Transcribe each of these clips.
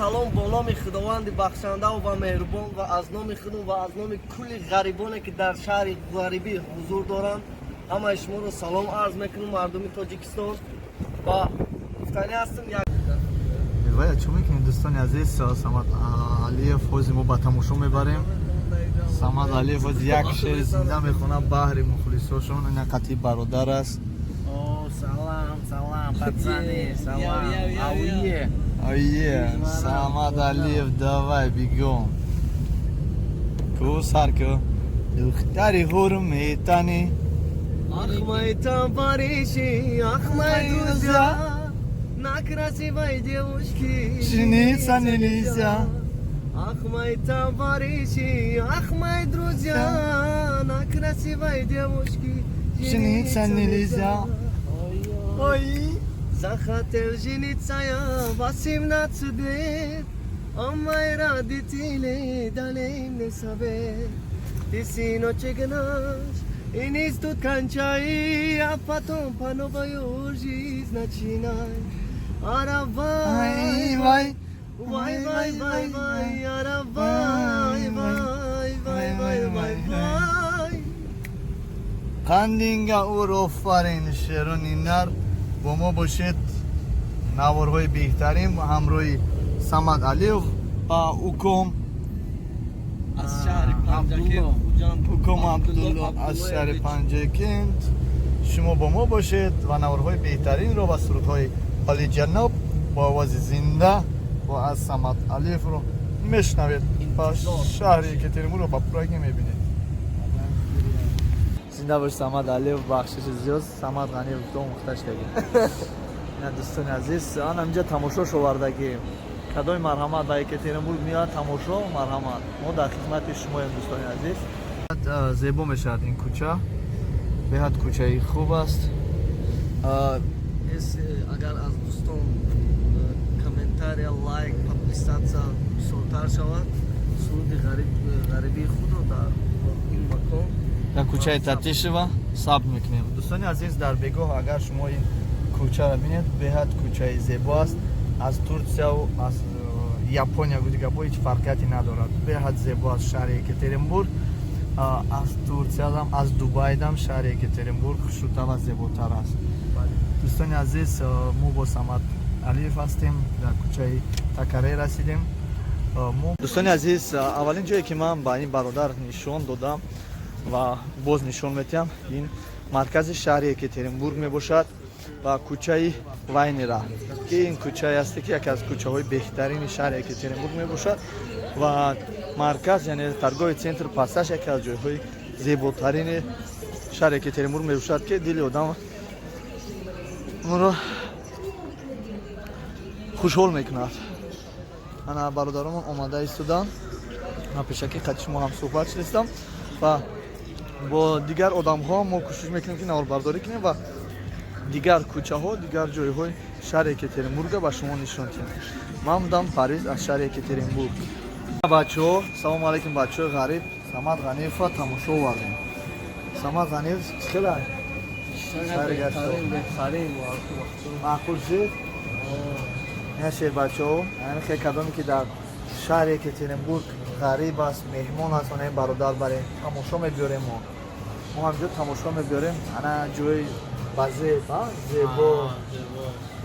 Салом бо номи Худованди бахшандаву ва меҳрубон ва аз номи худум ва аз номи кулли ғарибоне, ки дар шаҳри ғарибӣ ҳузур доранд, ҳамаи шуморо салом арз мекунам, мардуми Тоҷикистон, ва гуфтанӣ ҳастам як Вая, чӣ мекунем, дӯстони азиз? Самад Алиев ҳозир мо ба тамошо мебарем. Самад Алиев ҳозир як шеъри зинда мехонад баҳри мухлисошон. Ина қатъи бародар аст. О, салам, салам, пацаны, салам. Ауе. Ое, Самад Алиев, давай, бегом. Ку, сар ку. Духтари ҳур метани. Ах, мои товарищи, ах, мои друзья, на красивой девушке жениться нельзя. Ах, мои товарищи, ах, мои друзья, на красивой девушке жениться нельзя. Ой. Захотел жениться я 18 лет, а мои родители дали мне совет. Ты, сыночек наш, институт кончай, а потом по новой жизнь начинай. Ай. Аравай, Вай. вай, вай, вай, вай, аравай, вай, вай, вай, вай, вай. Қандинга ур, офарин, шерони нар. Бо мо бошед, наворҳои беҳтарин ҳамроҳи Самад Алиев ва уком. Аз шаҳри Панҷакент, Хуҷанд. Уком Абдулло аз шаҳри Панҷакент. Шумо бо мо бошед ва наворҳои беҳтаринро ва сурудҳои олиҷаноб бо овози зинда ва аз Самад Алиевро мешунавед ва шаҳри Екатеринбургро ба пуррагӣ мебинед. Зинда бош, Самад Алиев. Бахшиши зиёд, Самад Ғаниев омӯхта шудагӣ. На, дӯстони азиз, ана инҷа тамошош овардагӣ. Кадоми марҳамат ба Екатеринбург меояд тамошо, марҳамат, мо дар хизмати шумоем, дӯстони азиз. Зебо мешавад ин кӯча, беҳад кӯчаи хуб аст. Если агар аз дӯстон комментария, лайк, подписаться бисёртар шавад, суруди ғарибии худро дар ин макон Дар кӯчаи Татишева сабт мекунем. Дӯстони азиз, дар бегоҳ агар шумо ин кӯчаро бинед, беҳад кӯчаи зебо аст. Аз Турсияву аз Япония гуди гапо ҳеҷ фарқияте надорад. Беҳад зебо аст шаҳри Екатеринбург. Аз Турсиядам, аз Дубайдам шаҳри Екатеринбург хушрӯтар ва зеботар аст. Дӯстони азиз, мо бо Самад Алиев ҳастем, дар кӯчаи Такаре расидем. Мо, дӯстони азиз, аввалин ҷое, ки ман ба ин бародар нишон додам ва боз нишон метиҳам, ин маркази шаҳри Екатеринбург мебошад ва кӯчаи Вайнера, ки ин кӯчае ҳасте, ки яке аз кӯчаҳои беҳтарини шаҳри Екатеринбург мебошад ва марказ, яъне торговый центр Пассаж, яке аз ҷойҳои зеботарини шаҳри Екатеринбург мебошад, ки дили одам онро хушҳол мекунад. Ана бародаромон омада истоданд. Ман пешакӣ қати шумо ҳам суҳбат шудистам ва бо дигар одамҳо мо кӯшиш мекунем, ки наворбардорӣ кунем ва дигар кӯчаҳо, дигар ҷойҳои шаҳри Екатеринбурга ба шумо нишон диҳем. Ман будам Париз аз шаҳри Екатеринбург. Бачаҳо, салому алайкум, бачаҳои ғариб. Самад Ғаниевро тамошо овардем. Самад Ғаниев, хела маъқул шуд? Ина шербачаҳо, яъне хел кадоме, ки дар шаҳри Екатеринбург ғариб аст, меҳмон аст, онаи бародар барем, тамошо мебиёрем. Мо ҳамҷо тамошо мебиёрем. Ана ҷои базеб, зебо.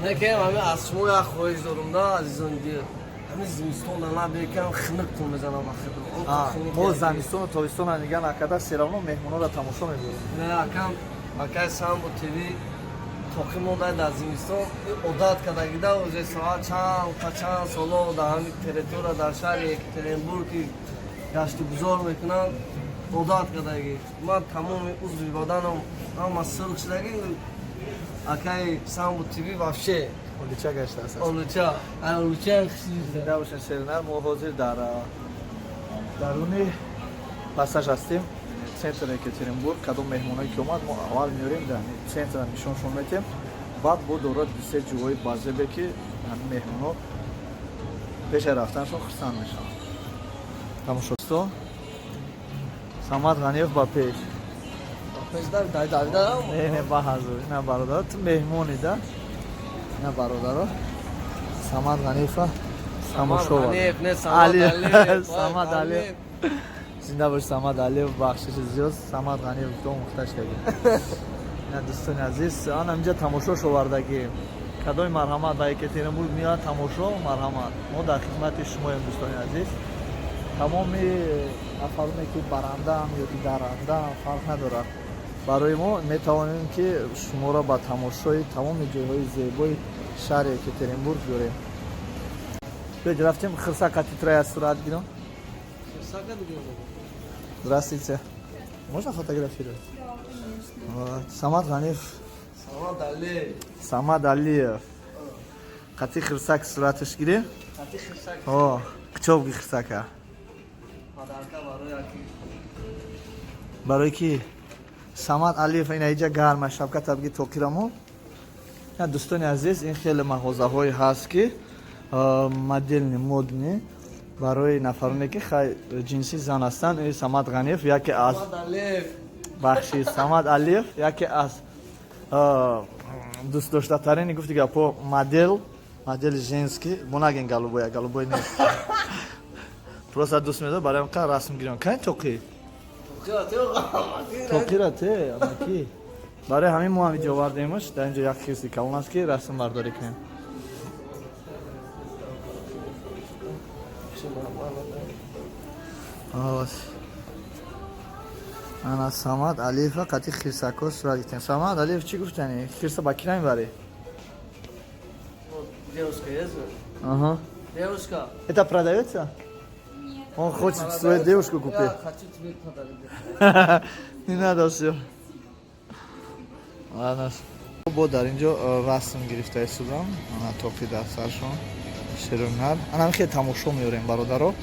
Некем, ҳами аз шумо як хоҳиш дорум да, азизони дил, ҳамин зимистон набекам, хиниктон мезанам ахир. Мо зимистону тобистона нигаҳ накарда, всё равно меҳмонҳоро тамошо мебиёрем. Не, акам, акай Самбо ТВ тоқӣ монда дар зимистон одат кардагида, уже соат чанд та чанд соло дар ҳамин территория, дар шаҳри Екатеринбург ки гашту гузор мекунам, одат кардагӣ. Ман тамоми узви баданам ҳама сирқ шудагӣ. Акай Самбо ТВ вообще олича гаштааст. Олуча, олуча. Зинда бошен, шеринар. Мо ҳозир дар даруни Пассаж ҳастем, центр Екатеринбург. Кадом меҳмоное ки омад, мо аввал меорем, дар центра нишоншон метиҳем, баъд бо дорад дусе ҷойҳои базебе, ки ҳамин меҳмонҳо пеша рафтанашон хурсанд мешаванд. Тамошосто, Самад Ғаниев ба пеш. Не, не, ба ҳазур. Ина бародар, ту меҳмони да. Ина бародаро, Самад Ғаниева. Тамошо. Самад Алиев. Зинда бош, Самад Алиев, бахшиши зиёд, Самад Ғаниев гуфта омӯхташ кардем. Дӯстони азиз, ана инҷа тамошош овардагӣ. Кадоми марҳамат ба Екатеринбург меояд тамошо, марҳамат. Мо дар хизмати шумоем, дӯстони азиз. Тамоми нафароне ки барандаам ё ки дарандаам, фарқ надорад. Барои мо метавонем ки шуморо ба тамошои тамоми ҷойҳои зебои шаҳри Екатеринбург биёрем. Биёед, рафтем хирса катитра сурат гирам. Здравствуйте. Можно фотографировать? Да, конечно. Вот. Самад Ғаниев. Самад Алиев. Самад Алиев. Қати хирсак сураташ гирем? Қати хирсак. О, кучобги хирсака. Подарка барои яки. Барои ки? Самад Алиев ина иҷа гарма шапка табги тоқирамо. Дӯстони азиз, ин хеле мағозаҳое ҳаст ки модельный, модный барои нафароне ки хай ҷинси зан ҳастанд. Ин Самад Ғаниев яке аз бахши Самад Алиев яке аз дӯстдоштатарини гуфти гапо модел, модели женский. Мо нагин голубой, голубой нест. Просто дӯст медор, барои ҳам расм гирем. Кай тоқи? Тоқира те, амаки. Барои ҳамин мо ҳам инҷо овардемаш, дар инҷо як хирси калон аст ки расм бардорӣ кунем. Ана Самад Алиева қати хирсако сурат гирифтем. Самад Алиев, чӣ гуфтани? Хирса ба ки намебарӣ? Девушка есть? Ага. Девушка. Это продается? Нет. Он хочет свою девушку купить. Я хочу тебе подарить. Не надо все. Ладно. Бо дар инҷо расм гирифта истодам. Ана тоқи дар саршон. Шерунар. Ана хеле тамошо меорем, бародаро.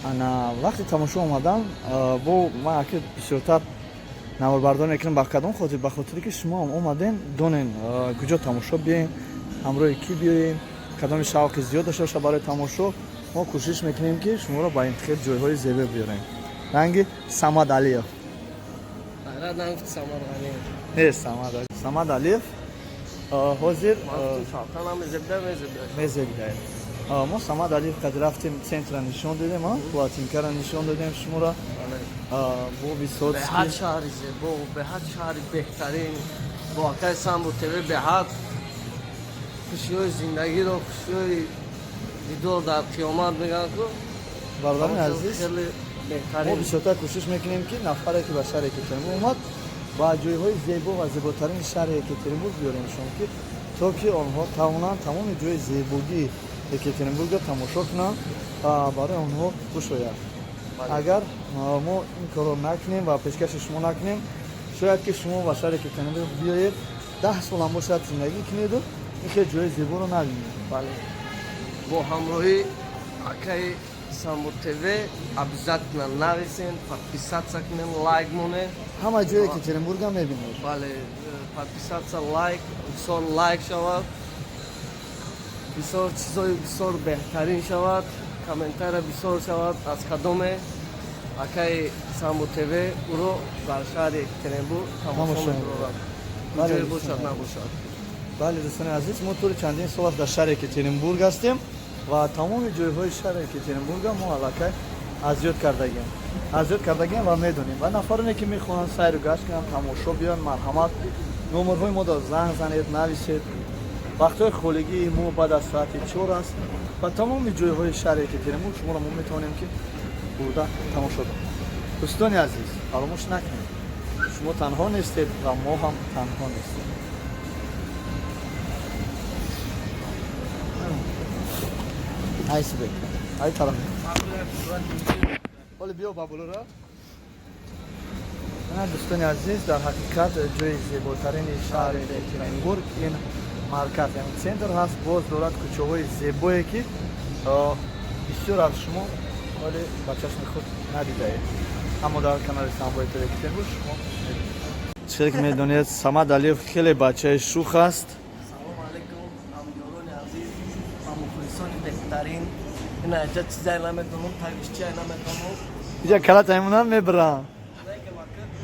Ана вақти тамошо омадам, бо ман аки бисёртар наворбардорӣ мекунам, ба кадом хотир? Ба хотире ки шумо ҳам омадем, донем куҷо тамошо биёем, ҳамроҳи кӣ биёем, кадоми шавқи зиёд дошта боша барои тамошо. Мо кӯшиш мекунем ки шуморо ба ин хел ҷойҳои зебо биёрем. Ранги Самад Алиев. Не, Самад Самад Алиев ҳозир мезебидаем. Мо Самад Алиев қад рафтем, центра нишон додем, плотинкара нишон додем шуморо. Бо Высоцкий. Беҳад шаҳри зебо, беҳад шаҳри беҳтарин. Бо акаи Самбо ТВ беҳад хушиҳои зиндагиро, хушиҳои дидор дар қиёмат мегӯянд ку. Бародарони азиз, хеле беҳтарин. Мо бисёртар кӯшиш мекунем ки нафаре ки ба шаҳри Екатеринбург омад, ба ҷойҳои зебо ва зеботарини шаҳри Екатеринбург биёремшон, ки то ки онҳо тавонанд тамоми ҷои зебогии Екатеринбургро тамошо кунанд ва барои онҳо хуш ояд. Агар мо ин корро накунем ва пешкаши шумо накунем, шояд ки шумо ба шаҳри Екатеринбург биёед, 10 солам бошад зиндагӣ кунеду ин хел ҷои зеборо набинед. Бале, бо ҳамроҳи акаи Самбо ТВ обязательно нависен, подписаться кунен, лайк монен. Ҳама ҷои Екатеринбургам мебинед. Бале, подписаться, лайк, бисёр лайк шавад, бисёр чизои бисёр беҳтарин шавад, комментария бисёр шавад. Аз кадоме акаи Самбо ТВ ӯро дар шаҳри Екатеринбург тамошо мебарорад, ҷое бошад набошад. Бале, дӯстони азиз, мо тӯли чандин сол аст дар шаҳри Екатеринбург ҳастем ва тамоми ҷойҳои шаҳри Екатеринбурга мо аллакай аз ёд кардагием, аз ёд кардагием ва медонем. Ва нафароне ки мехоҳанд сайру гашт кунанд, тамошо биёянд, марҳамат, номерҳои мо дар занг занед, нависед. Вақтҳои холигии мо баъд аз соати 4 аст ва тамоми ҷойҳои шаҳри Екатеринбург шуморо мо метавонем ки бурда тамошо кунем. Дӯстони азиз, фаромӯш накунед, шумо танҳо нестед ва мо ҳам танҳо нестем. Айсбек, ай тараф. Ҳоле биё бабулура. Дӯстони азиз, дар ҳақиқат ҷои зеботарини шаҳри Екатеринбург ин марказ, яъне центр ҳаст. Боз дорад кӯчаҳои зебое ки бисёр аз шумо ҳоле ба чашми худ надидаед, аммо дар канали Самбои ТВ Екатеринбург шумо мебинед. Чизе ки медонед, Самад Алиев хеле бачаи шух аст. Салом алейкум, ҳамёрони азиз ва мухлисони беҳтарин. Ина иҷа чизае намедонам, тагиш чие намедонам. Иҷа калата имонам мебарам.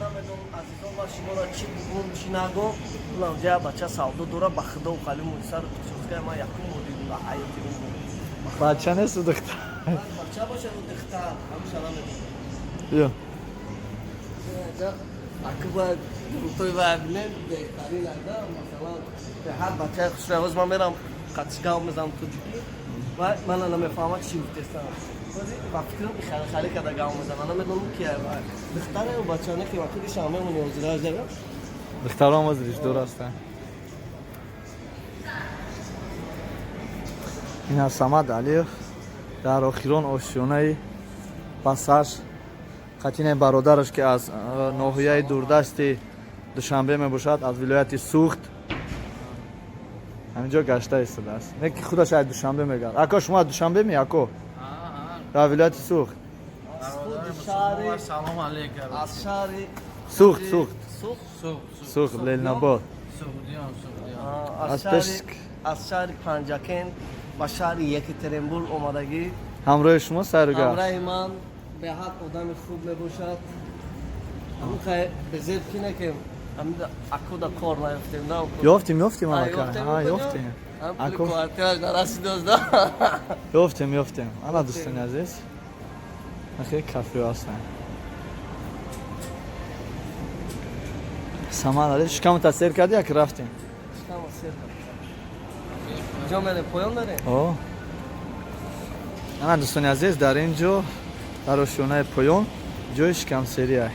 Намедонам, азизон, ман шуморо чӣ бугум, чӣ нагум. Унам ҷая бача савдо дора, ба худо халиму сару прическаи ман якум бор дидум дар ҳаёти умр. Бача несту духтар. Бача бошад, духтар, ҳамеша намедонам. Биё. Аку бояд той бояд бинем, беҳтарин айда, масалан, ҳар бачаи хушрӯй. Ҳоз ман мерам қатишгав мезанам тоҷикӣ ва мана намефаҳмад чӣ гуфтестам. Ба фикрам хали карда гав мезанам, намедонам ки духтаре ё бача, не ки ва худишам мемони ҳозираш дара. Духтарон боз ришдор ҳастанд. Ин аз Самад Алиев дар охирон ошёнаи пассаж қатинаи бародараш, ки аз ноҳияи дурдасти Душанбе мебошад, аз вилояти Сухт, ҳаминҷо гашта истодааст. Не ки худаш аз Душанбе мегард. Ако, шумо аз Душанбе ми, ако? Дар вилояти Сухт. Салом алейкум. Аз шаҳри Сухт, Сухт. Сухт. Сухт, Ленинобод. Суғдиён, Суғдиён. Аз шаҳри Панҷакент ба шаҳри Екатеринбург омадагӣ. Ҳамроҳи шумо сайру гашт. Ҳамроҳи ман беҳад одами хуб мебошад. Безеб ки не ки акуда кор наёфтем. Ёфтем, ёфтем, алака. Ёфтем. Квартираш нарасидоз да. Ёфтем, ёфтем. Ана, дӯстони азиз, хеле кафео ҳастанд. Самад Али, шикамата сер кардӣ, як рафтем? Шикама сер кардам. Ҷо мерем, поён мерем. Ана, дӯстони азиз, дар ин ҷо, дар ошёнаи поён, ҷои шикамсерия.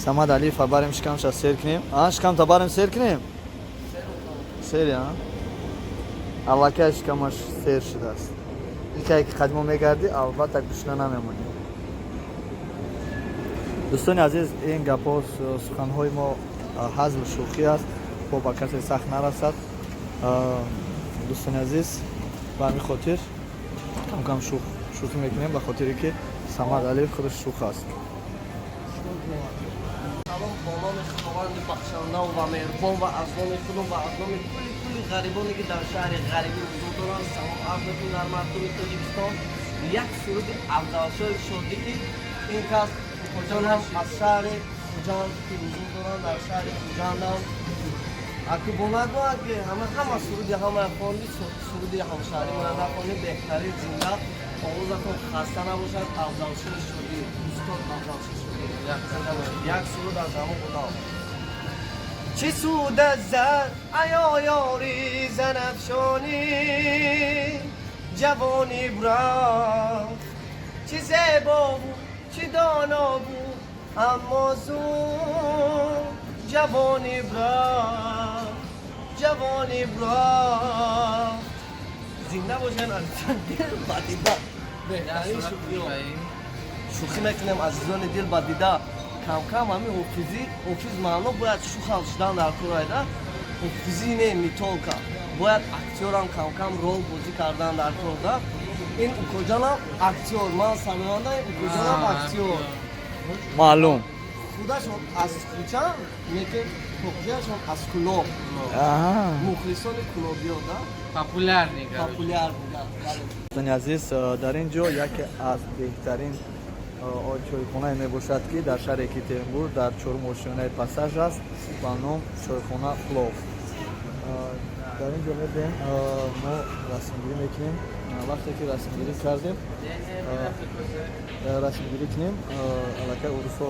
Самад Алиева барем, шикамша сер кунем. А шикамта барем, сер кунем, сери аллакай шикамаш сер шудааст. Икае ки қадимо мегардӣ, албатта гушна намемонӣ. Дӯстони азиз, ин гапҳо, суханҳои мо ҳазлу шӯхӣ аст, бо ба касе сахт нарасад. Дӯстони азиз, ба ҳамин хотир камкам шӯхӣ мекунем, ба хотире ки Самад Алиев худаш шӯх аст. Салом бо номи Худованди бахшандаву ва меҳрубон ва аз номи худум ва аз номи кулли кулли ғарибоне, ки дар шаҳри ғарибӣ ҳузур доранд, салом арз мекунем дар мардуми Тоҷикистон. Як суруди Афзалшоҳи Шодӣ, ки ин кас укоҷонам аз шаҳри Хуҷанд, ки ҳузур доранд дар шаҳри Хуҷандам. Аку бонагӯяд, ки ҳама ҳама суруди ҳама хонди, суруди ҳамшаҳрӣ мана нахонди. Беҳтарин, зинда, овозатон хаста набошад. Афзалшоҳи Шодӣ, устод Афзалшоҳи Шодӣ, як суруд аз ҳамон одам. Чӣ суд аз зар, аё ёри занафшонӣ, ҷавонӣ рафт. Чӣ зебо буд, чӣ доно буд, аммо зуд ҷавонӣ рафт, ҷавонӣ рафт. Зинда бошен, азизон дил ба дида. Беҳтарин шӯхиҳо шӯхӣ мекунем, азизони дил ба дида. Камкам ҳамин ҳофизӣ, ҳофиз маъно бояд шухам шудан дар корайда. Ҳофизӣ не, митолка бояд актёрам камкам рол бозӣ кардан дар корда. Ин укоҷонам актёр, ман сароянда, укоҷонам актёр. Маълум. Худашон аз Хуҷанд, лекин тоқияшон аз Кулоб, мухлисони кулобиё да. Популярный, короче. Популяр буданд. Дӯстони азиз, дар ин ҷо яке аз беҳтарин чойхонае мебошад, ки дар шаҳри Екатеринбург дар чорум ошёнаи пассаж аст, ба ном чойхона Плов. Дар ин ҷо мебинем, мо расмгирӣ мекунем. Вақте ки расмгирӣ кардем, расмгирӣ кунем, аллакай урусҳо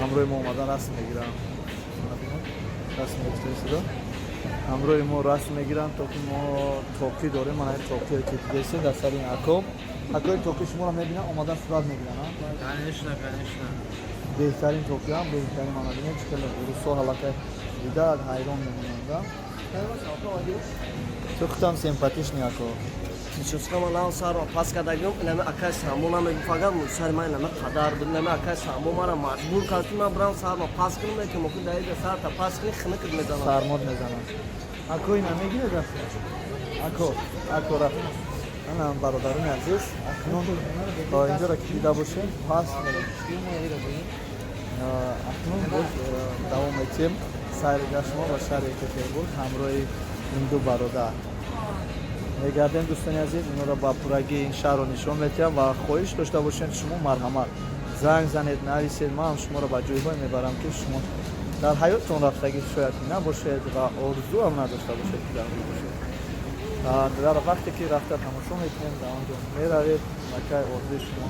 ҳамроҳи мо омадан расм мегиранд. Расм гирифта, ҳамроҳи мо расм мегиранд, то ки мо тоқӣ дорем. Мана ин тоқие ки дидесед дар сари ин ако, акои тоқи шуморо мебинанд, омадан сурат мегиранд. Конечно, конечно. Беҳтарин тоқиам, беҳтарин. Мана бинед, чӣ хеле урусҳо аллакай дида ҳайрон мемонанд. Ту худам симпатичный, ако. Прическа ма нав сарма пас кардагим, инами акай Самбо намегуфт, агар сари ман инами қадар буд. Инами акай Самбо мара маҷбур кард, ки ман бирам сарма пас кунам, ки моки даида сарта пас кунӣ, хинукт мезанам. Сармод мезанам. Ако, ина мегиред, ако, ако рафт. Ана, бародарони азиз, акнун инҷоро ки дида бошем, пас акнун боз давом метиҳем сайри гашт мо ба шаҳри Екатеринбург. Ҳамроҳи ин ду бародар мегардем. Дӯстони азиз, инҳоро ба пуррагӣ ин шаҳрро нишон метиҳам ва хоҳиш дошта бошед, шумо марҳамат, занг занед, нависед, ман шуморо ба ҷойҳое мебарам, ки шумо дар ҳаёттон рафтагӣ шояд набошед ва орзуам надошта бошед, ки дар он бошед. Дар вақте ки рафта тамошо мекунем, дар он ҷо меравед, макай орзуи шумо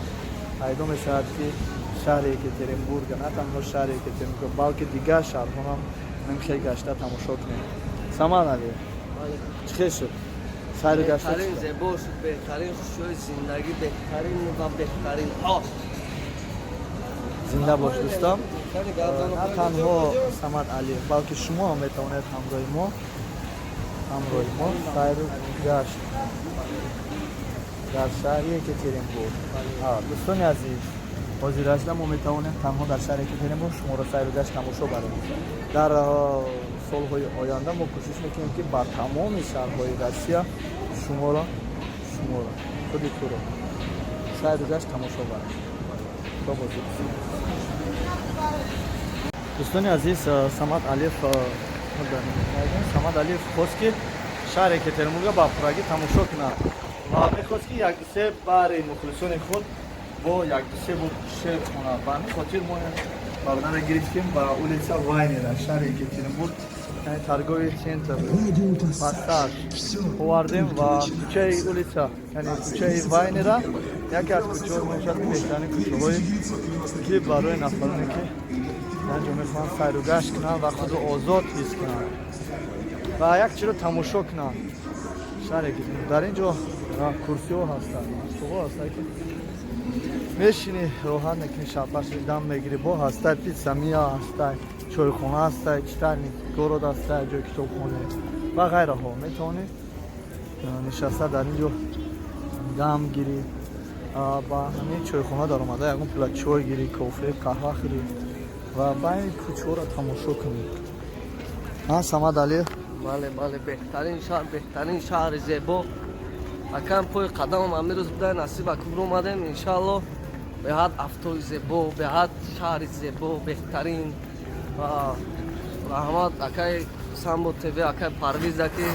пайдо мешавад, ки шаҳри Екатеринбург, на танҳо шаҳри Екатеринбург, балки дигар шаҳрҳоам хел гашта тамошо кунем. Самад Алиев, чӣ хел шуд сайру гашта? Беҳтарин, зебо шуд, беҳтарин, хушҳои зиндагӣ, беҳтарин ва беҳтаринҳо. Зинда бош, дӯстам. На танҳо Самад Алиев, балки шумо ҳам метавонед ҳамроҳи мо сайру гашт дар шаҳри Екатеринбург. Дӯстони азиз, ҳозирашда мо метавонем танҳо дар шаҳри Екатеринбург шуморо сайру гашт тамошо барем. Дар солҳои оянда мо кӯшиш мекунем, ки ба тамоми шаҳрҳои Россия шуморо, худи туро сайру гашт тамошо барем. То бозӣ, дӯстони азиз. Самад Алиев, Самад Алиев хост, ки шаҳри Екатеринбурга ба пуррагӣ тамошо кунад ва мехост, ки якдусе баҳри мухлисони худ бо якдусе буд шеър хонад. Ба ҳамин хотир мо бародарро гирифтем ба улица Вайнера, шаҳри Екатеринбург, яъне торговый центр Пассаж овардем ва кӯчаи улица, яъне кӯчаи Вайнера, яке аз кӯчаҳо мебошад, ки беҳтарин кӯчаҳое, ки барои нафароне, ки дар ҷо мехоҳанд сайру гашт кунанд ва худро озод ҳис кунанд ва як чиро тамошо кунанд, шаҳре ки дар ин ҷо курсиҳо ҳастанд, столҳо ҳастанд, ки мешинӣ, роҳат мекунӣ, шаббаш дам мегирӣ, бо ҳастай, пицца мия ҳастай, чойхона ҳастай, читальный город ҳастай, ҷои китобхона ва ғайраҳо. Метавонӣ нишаста дар ин ҷо дам гирӣ, ба ҳамин чойхона даромада ягон пила чой гирӣ, кофе, қаҳва хӯрӣ ва байни кӯчаҳоро тамошо кунӣ. Самад Алиев. Бале, бале, беҳтарин шаҳр, беҳтарин шаҳри зебо. Акам пои қадамам ҳамин рӯз буда, насиб акубр омадем, иншаалло. Беҳад автои зебо, беҳад шаҳри зебо, беҳтарин. Раҳмат акай Самбо ТВ, акай Парвиза, ки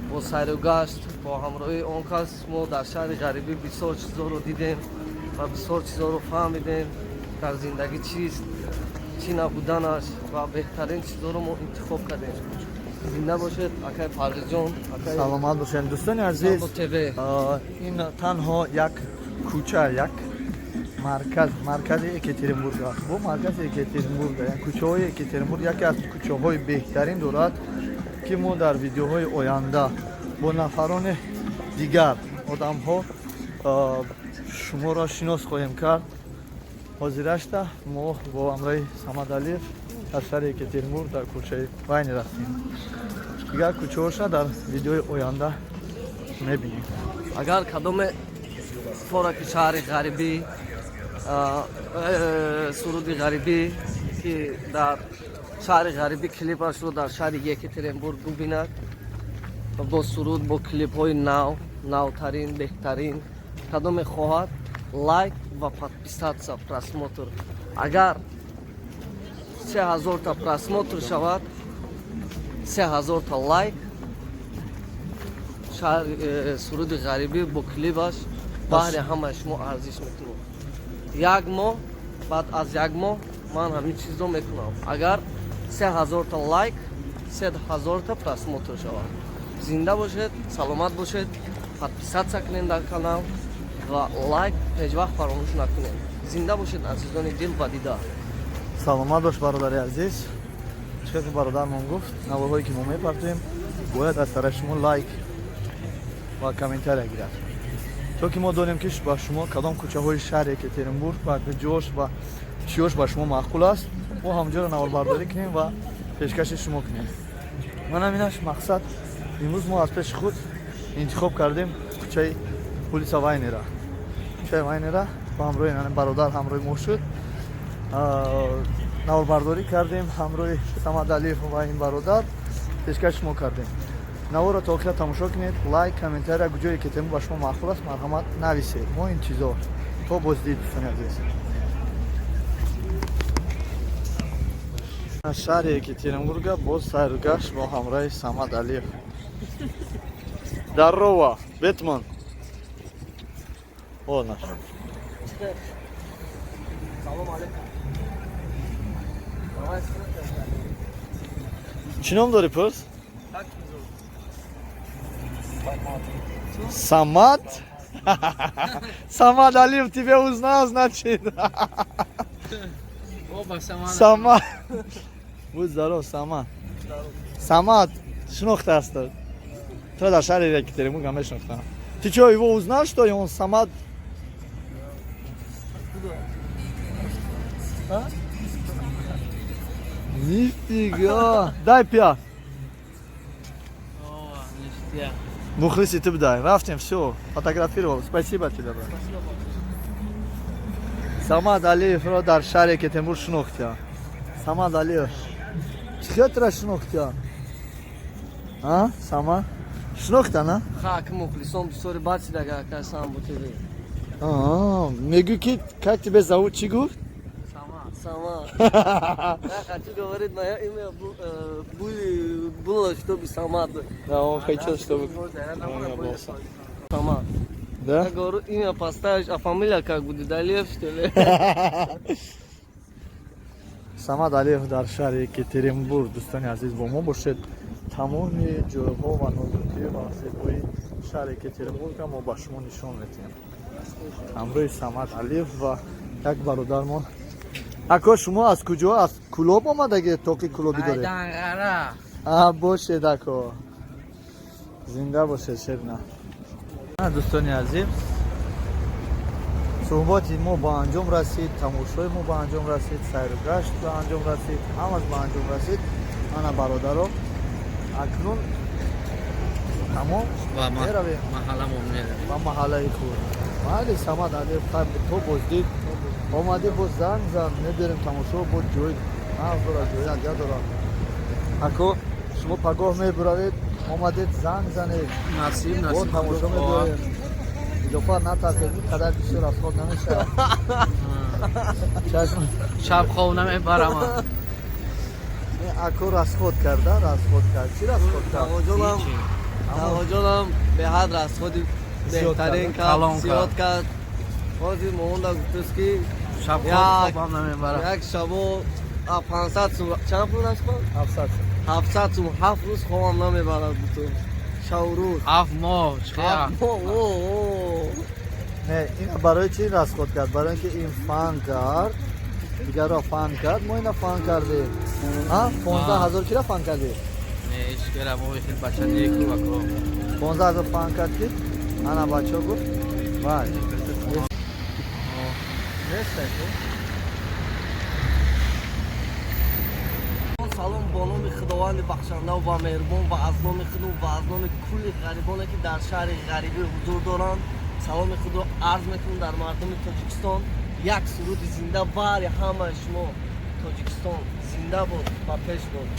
бо сайру гашт бо ҳамроҳии он кас мо дар шаҳри ғарибӣ бисёр чизҳоро дидем ва бисёр чизҳоро фаҳмидем, дар зиндагӣ чист, чӣ набуданаш, ва беҳтарин чизҳоро мо интихоб кардем. Зинда бошед, акай Парвизҷон. Саломат бошед, дӯстони азиз. Ин танҳо як кӯча, як марказ, маркази Екатеринбург аст. Бо маркази Екатеринбург, кӯчаҳои Екатеринбург яке аз кӯчаҳои беҳтарин дорад, ки мо дар видеоҳои оянда бо нафарони дигар одамҳо шуморо шинос хоҳем кард. Ҳозирашта мо бо ҳамроҳи Самад Алиев дар шаҳри Екатеринбург дар кӯчаи Вайнер ҳастем. Дигар кӯчаҳоша дар видеои оянда мебинем. Агар кадоме фора, ки шаҳри ғарибӣ, суруди ғарибӣ, ки дар шаҳри ғарибӣ клипашро дар шаҳри Екатеринбург бубинад, бо суруд, бо клипҳои нав, навтарин, беҳтарин, кадоме хоҳад, лайк ва подписаться, просмотр. Агар 3000-та просмотр шавад, 3000-та лайк, суруди ғарибӣ бо клипаш баҳри ҳамаи шумо арзиш мекунам. Як моҳ, баъд аз як моҳ ман ҳамин чизро мекунам, агар 3000-та лайк, 3000-та просмотр шавад. Зинда бошед, саломат бошед, подписаться кунед дар канал ва лайк ҳеҷ вақт фаромӯш накунед. Зинда бошед, азизони дил ва дида. Саломат бош, бародари азиз. Чӣ ки бародармон гуфт, наворҳое ки мо мепартоем, бояд аз тарафи шумо лайк ва комментария гирад, то ки мо донем, ки ба шумо кадом кӯчаҳои шаҳри Екатеринбург ва ҷош ва чиёш ба шумо маъқул аст, мо ҳамҷоро наворбардорӣ кунем ва пешкаши шумо кунем. Ман ҳаминаш мақсад. Имрӯз мо аз пеши худ интихоб кардем кӯчаи улица Вайнера, кӯчаи Вайнера. Ба ҳамроҳи бародар ҳамроҳи мо шуд, наворбардорӣ кардем ҳамроҳи Самад Алиев ва ин бародар, пешкаши шумо кардем. Наворро то охира тамошо кунед, лайк, комментария, ҷое ки тему ба шумо маъқул аст, марҳамат, нависед. Мо интизор. То боздид, дӯстони азиз. Шаҳри Екатеринбурга боз сайругашт бо ҳамроҳи Самад Алиев. Здорово, Бетман. О, наш. Салом алейкум. Чӣ ном дорӣ, пурс? Как тебя зовут? Самат? Самад Алиев тебя узнал, значит. Оба Самана. Самат. Будь здоров, Самат. Самат, шинохтааст. То дар шаҳри Екатеринбург ҳам мешинохтам. Ты что, его узнал, что ли? Он Самат? А? Нифига. Дай пя. О, ништяк. Мухлиси ты дай. Рафтем, все. Фотографировал. Спасибо тебе, брат. Самад Алиевро дар шаҳри Екатеринбург шинохтя. Самад Алиев. Чӣ тра шинохтя? А? Сама? Шинохта, на? Хак мухлисон бисёри бад шидага ака Самбо ТВ. А, мегӯ ки как тебя зовут, чӣ гуфт? Сама. Сама. Я хочу говорить, мое имя было, чтобы Самад. Да, он хотел, чтобы у меня был сам. Сама. Да? Я говорю, имя поставишь, а фамилия как будет? Алиев, что ли? Самад Алиев дар шаҳри Екатеринбург, дӯстони азиз, бо мо бошед. Тамоми ҷойҳо ва нозукӣ ва зебои шаҳри Екатеринбургро мо ба шумо нишон медиҳем ҳамроҳи Самад Алиев ва як бародармон. Ако, шумо аз куҷо, аз Кӯлоб омадаги, тоқи кӯлобӣ доред? Айданғара. А, бошед, ако, зинда бошед, шерна. Дӯстони азиз, суҳбати мо ба анҷом расид, тамошои мо ба анҷом расид, сайру гашт ба анҷом расид, ҳамаш ба анҷом расид. Ана, бародаро, акнун тамом. Ва меравем. Маҳалламон меравем. Ба маҳаллаи худ. Майли, Самад Алиев, хайр, то боздид. Омадӣ, боз занг зан, меберем тамошо, бо ҷой нағз дорад, ҷои аҷаб дорад. Ако, шумо пагоҳ мебуравед, омадед, занг занед. Насиб, бо насиб. тамошо Худо хоҳад. мебарем. Илофа, натарсед, ин қадар бисёр расход намешавад. Чашм. Шаб хоб намебарам. Ин ако расход карда, расход кард. Чӣ расход кард? Тавоҷонам, Ҳичи. тавоҷонам беҳад расходи Зиёд беҳтарин кард. кард, Калон кард. зиёд кард. Ҳозир моонда гуфтааст ки Шаб Як. хобам намебарам. як шабо 500 сум, чанд пул расход? 700 сум. 700 сум, 7 рӯз хобам намебарад бутун. Шабу рӯз. 7 моҳ. Чӣ? 7 моҳ. О, о. Не, ина барои чӣ расход кард? Барои ин ки ин фан кард, дигарро фан кард, мо ина фан кардем. А, 15 000 кира фан кардем? Не, ҳеч кера мо хел бача неку, ако. 15 000 фан кард, ки ана бачаҳо гуфт вай. Нестай ку? Салом бо номи Худованди бахшанда ва меҳрубон ва аз номи худу ва аз номи кулли ғарибоне, ки дар шаҳри ғарибӣ ҳузур доранд, саломи худро арз мекунам дар мардуми Тоҷикистон. Як суруди зинда бари ҳамаи шумо. Тоҷикистон зинда буд ва пеш буд.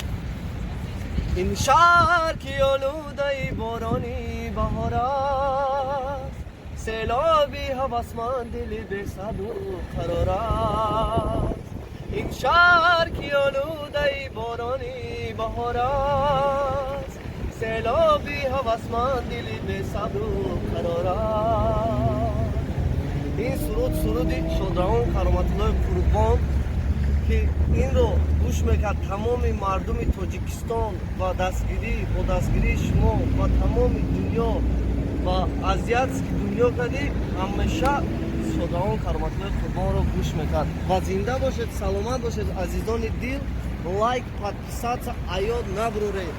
Ин шаҳр, ки олудаи борони баҳор аст, селоби ҳавасманд дили бесабру қарор аст. Ин шаҳр, ки олудаи борони баҳор аст, селоби ҳавасманд дили бесабру қарор аст. Ин суруд суруди шодравон Кароматуллои Қурбон, ки инро гӯш мекард тамоми мардуми Тоҷикистон ва дастгирӣ бо дастгирии шумо ва тамоми дунё ва азиатский дунё кардӣ, ҳамеша шодравон Кароматуллои Қурбонро гӯш мекард. Ва зинда бошед, саломат бошед, азизони дил. Лайк, подписаться аёд набуроред.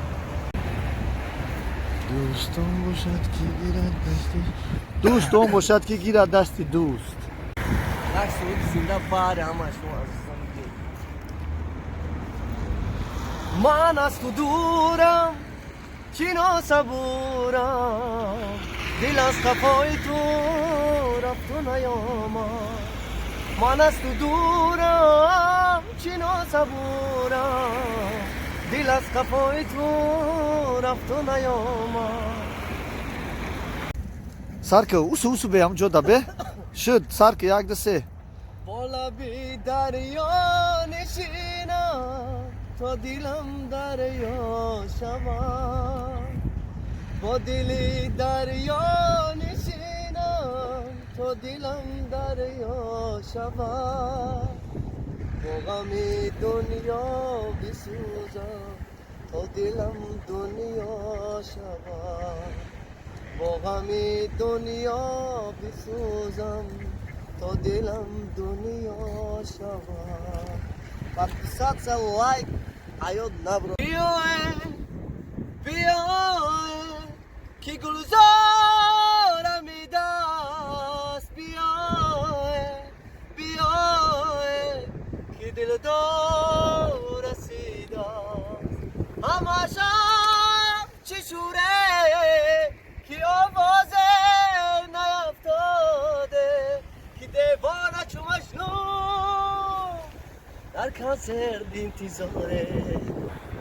Дӯстон бошад, ки гирад дасти дӯстон, бошад, ки гирад дасти дӯст. Як суруди зинда бари ҳамаи шумо, азизони дил. Ман аз ту дурам, чӣ носабурам, дил аз қафои ту рафту наёмад. Ман аз ту дурам, чӣ носабурам, дил аз қафои ту рафту наёмад. Сарка, усу, усу, бе, ҳам ҷода бе шуд. Сарка, як, ду, се. Бо лаби дарё нишинам, то дилам дарё шавад. Бо дили дарё нишинам, то дилам дарё шавад. Бо ғами дунё бисӯзам, то дилам дунё шавад. Бо ғами дунё бисӯзам, то дилам дунё шавад. Подписаться, лайк аёд набро. Биёе, биёе, ки гулзора мидаст, биёе, биёе, ки дилдор расидаст. Ҳама шаб чӣ шӯре, ки овозе наёфтоде, ки девона чу Маҷнун дар консерт интизоре.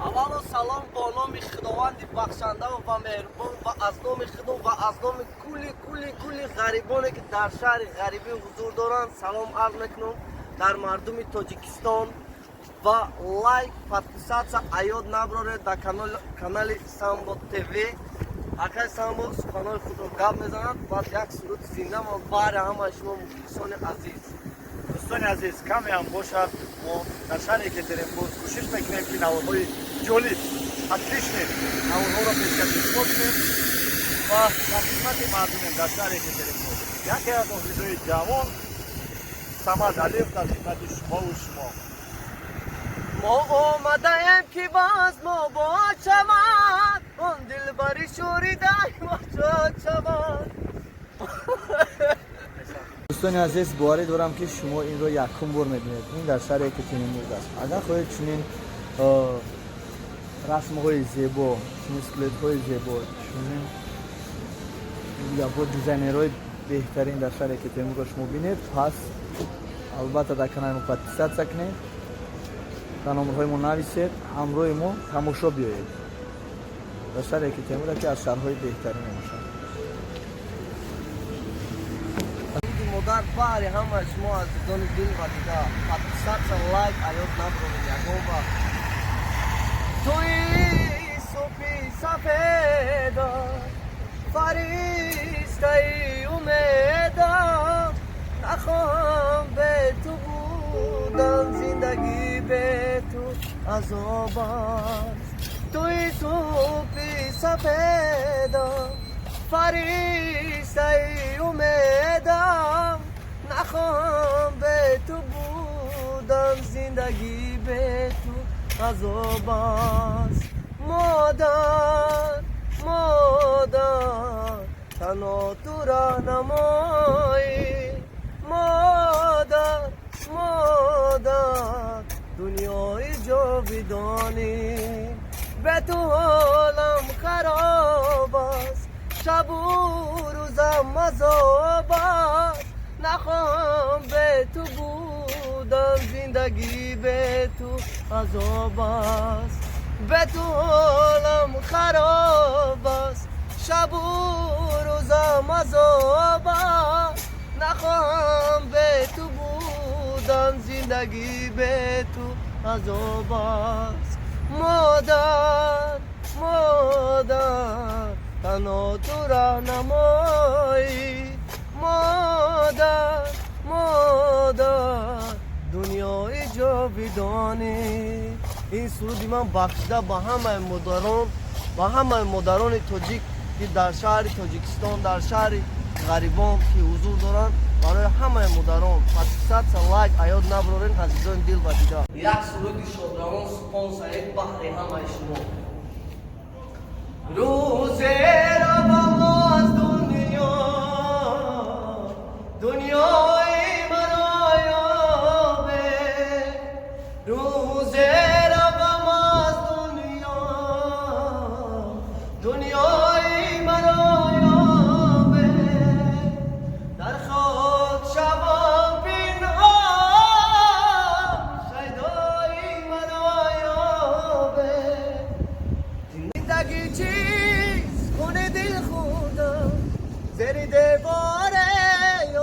Аввало салом бо номи Худованди бахшанда ва меҳрубон ва аз номи худо ва аз номи кулли кулли кулли ғарибоне, ки дар шаҳри ғарибӣ ҳузур доранд, салом арз мекунам дар мардуми Тоҷикистон. Ва лайк, подписаться аёд наброред дар канали Самбо ТВ. Акай Самбо суханои худро гап мезанад, баъд як суруди зинда ма баҳри ҳамаи шумо, мухлисони азиз. Дӯстони азиз, каме ҳам бошад, мо дар шаҳри Екатеринбург кӯшиш мекунем, ки наворҳои ҷолиб, отличный наворҳоро пешкаши шумо кунем ва дар хидмати мардумем дар шаҳри Екатеринбург. Яке аз мухлисои ҷавон, Самад Алиев, дар хидмати шумову шумо. Мо омадаем, ки боз мо бод шавад, он дилбари шӯридай мо шод шавад. Дӯстони азиз, боварӣ дорам, ки шумо инро якум бор мебинед. Ин дар шаҳри Екатеринбург аст. Агар хоҳед чунин расмҳои зебо, чунин скелетҳои зебо, чунин бо дизайнерҳои беҳтарин дар шаҳри Екатеринбургро шумо бинед, пас албатта дар канали мо подписаться кунед, дар номерҳои мо нависед, ҳамроҳи мо тамошо биёед дар шаҳри Екатеринбург, яке аз шаҳрҳои беҳтарин мебошад. Суруди модар баҳри ҳамаи шумо, азизони дил ва дида. Подписаться, лайк аёд набуред ягон вақт. Туи субҳи сафеда, фариштаи умедам, нахоҳам бе ту будан, зиндагӣ бе ту азоб аст. Туи субҳи сафеда, фариштаи умедам, нахоҳам бе ту будан, зиндагӣ бе ту азоб аст. Модар, модар, танҳо ту раҳнамоӣ, модар, модар, дунёи ҷовидонӣ. Бе ту ҳолам хароб аст, шабу рӯзам азоб аст. Нахоҳам бе ту будан, зиндагӣ бе ту азоб аст. Бе ту ҳолам хароб аст, шабу рӯзам азоб аст. Нахоҳам бе ту будан, зиндагӣ бе ту азоб аст. Модар, модар, танҳо ту раҳнамоӣ, модар, модар, дунёи ҷовидонӣ. Ин суруди ман бахшида ба ҳамаи модарон, ба ҳамаи модарони тоҷик, ки дар шаҳри Тоҷикистон, дар шаҳри ғарибон ки ҳузур доранд. Барои ҳамаи модарон подписаться, лайк аёд наброрен, азизони дил ва дида. Як суруди шодравон Субҳон Саид баҳри ҳамаи шумо. Рӯзе равам аз дунё, дунёи маро ёбе. Рӯзе равам аз дунё, дунёи маро ёбе. Дар хок шавам пинҳон, шайдои маро ёбе. Зиндагӣ чист, хуни дил хӯрдам, зери деворе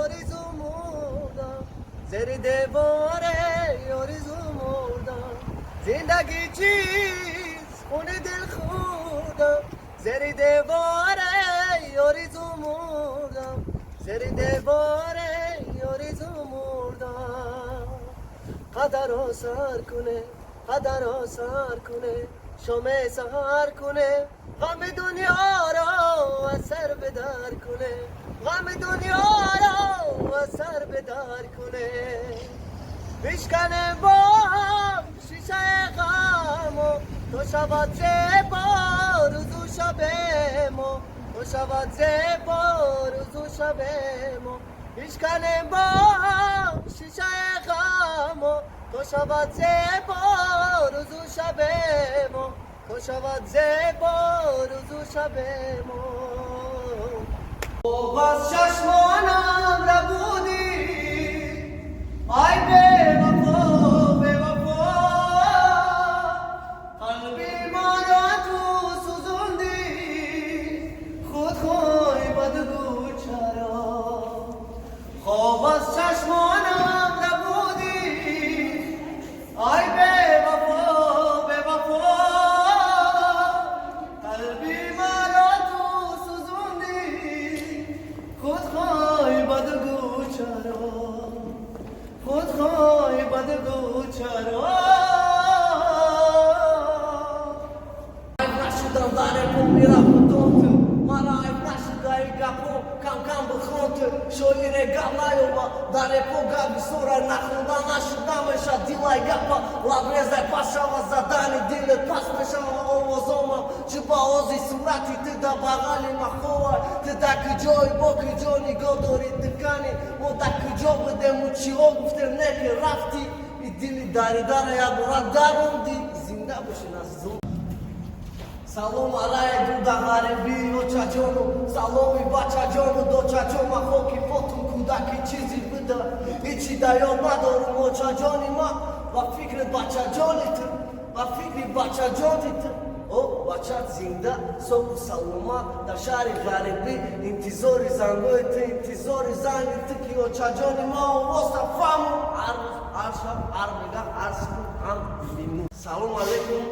оризу мурдам, зери деворе оризу мурдам. Зиндагӣ чист, хуни дил хӯрдам, зери деворе оризу мурдам, зери деворе оризу мурдам. Қадаро сар куне, қадаро сар куне, шоме саҳар куне. غم دنیا را از سر بدر کنه، غم دنیا را از سر بدر کنه. بشکنه با هم شیشه غمو، تو شود زیبا روز و شب ما، تو شود زیبا روز و شب ما. بشکنه با هم شیشه غمو، تو شود زیبا روز و شب ما، تو شود زیبا روز و شب ما. باز چشمانم ربودی، آی بی وفا بی وفا، قلبی ما را تو سوزوندی، خود خوی بدگو چرا. خواب از چشمانم ربودی، آی بی وفا بی وفا، قلبی ما را تو سوزوندی، خود خوی بدگو چرا، خود خوی بدگو چرا. نشدم در پا میرم دونت مرا، عیب نشده ای گپو کم کم بخونت. شایر گپ نیوبا در پا گپ سورا، نخونده نشده میشه دیلای گپا. لبریزای پس شва задани дилت پس میشава. Овозомам чӣ ба ози сурати ту да бағали махова. Ту да куҷои, бо куҷо нигоҳ дорӣ дукани мо, да куҷо будему, чиҳо гуфтем, не ки рафтӣ и дили даридара якбора даромдӣ. Зинда бошин, азизон. Салом алай дуда ғарибӣ, очаҷону саломи бачаҷону дочаҷон. Ма хоки потум, кӯдаки чизи буда, ҳичи да ёд надорум. Очаҷони ма, ба фикри бачаҷони ту, ба фикри бачаҷони ту. О бачат зинда, соҳу саломат, дар шаҳри ғарибӣ интизори зангои ту, интизори занги ту, ки очаҷони ма овоза фаҳму. Ҳар рӯз, ҳар шаб, ҳар бега, ҳар секунд, ҳар минут. Салом алейкум.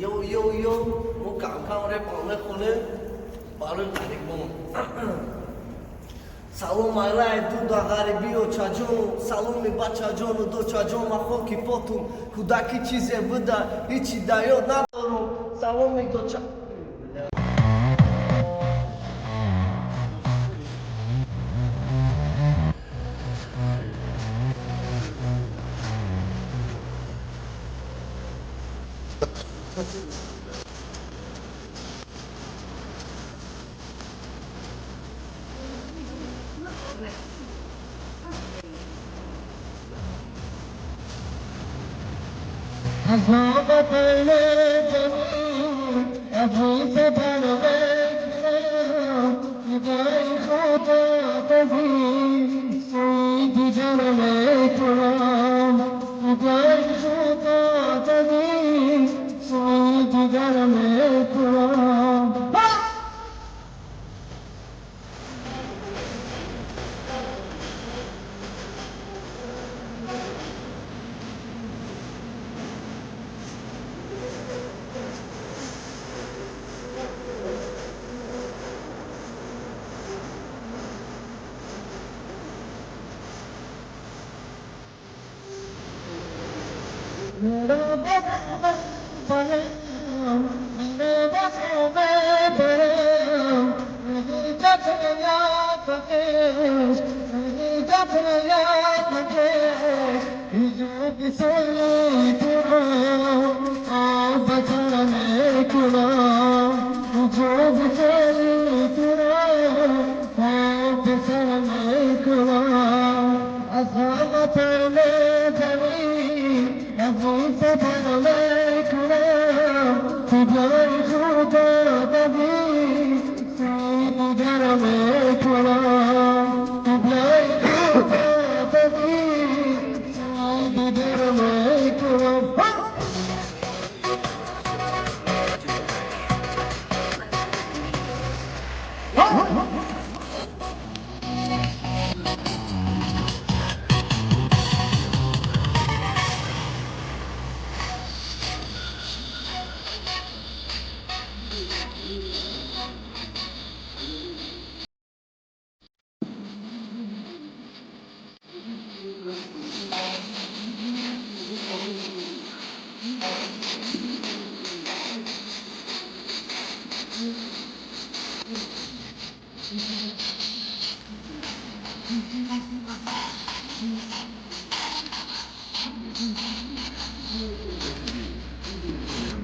Йо йо йо, мо камкам репам мехонем барои ғарибон. Салом алай дуда ғарибӣ, очаҷону саломи бачаҷону дочаҷон. Ма хоки потум, кӯдаки чизе буда, ҳичи да ёд надорум. Саломи доча.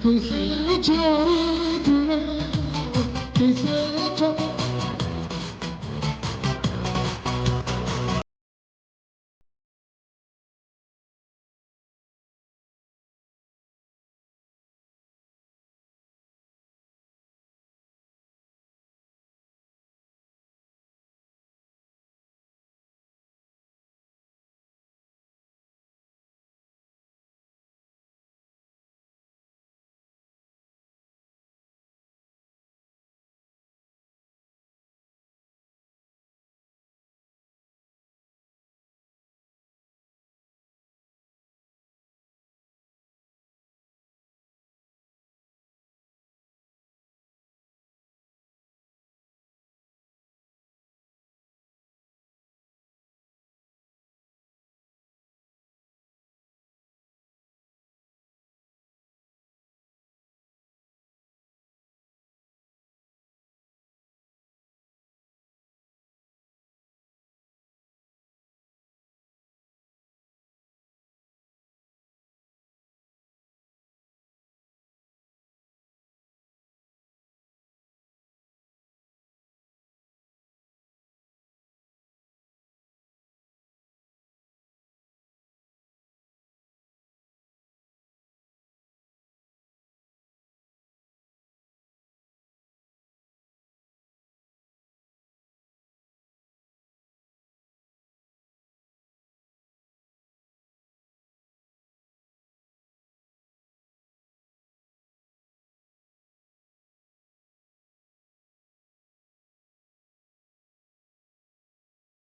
किसे छोड़ दिया, किसे।